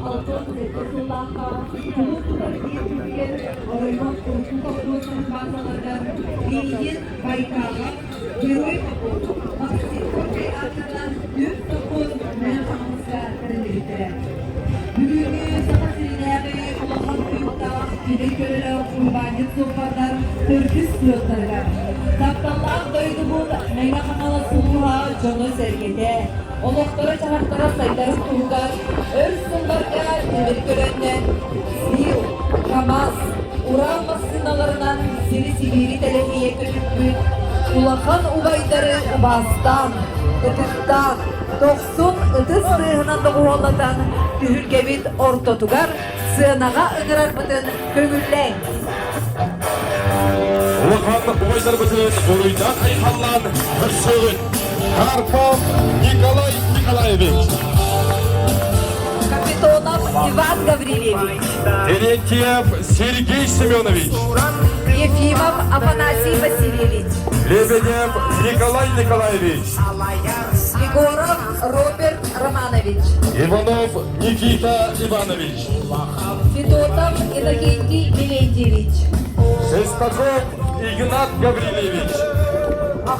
67 сыллаахха кулун тутар биир күнүгэр оройуон урукку колхуостарын баазаларыгар Ленин, Байкалов, Герой Попов, Максим Горькай ааттарынан түөрт сокуон Мэҥэ Хаҥаласка тэриллибиттэрэ. Бүгүҥҥү Саха сиринээҕи улахан уйуктаах тимир көлөлөөх урбаанньыт суоппардар төрдүс сыалтарыгар тапталлаах дойдубут Мэҥэ Хаҥалас улууһа дьоно-сэргэтэ, олохторо-дьаһахтара сайдарын туһугар өр сылларга тимир көлөннөн ЗИЛ, КАМАЗ, Урал массыыналарынан сири-сибиири тэлэһийэ көтүппүт улахан убайдары убаастаан, ытыктаан, дохсун ытыс тыаһынан доҕуһуоллатан түһүлгэбит ортотугар сыанаҕа ыҥырарбытын көҥүллээҥ. Улахан убайдарбытын буруйдаах айхаллаан көрсүөҕүн Карпов Николай Николаевич. Капитонов Иван Гаврильевич. Терентьев Сергей Семенович. Ефимов Афанасий Васильевич. Лебедев Николай Николаевич. Егоров Роберт Романович. Иванов Никита Иванович. Федотов Иннокентий Милентьевич. Шестаков Игнат Гаврильевич.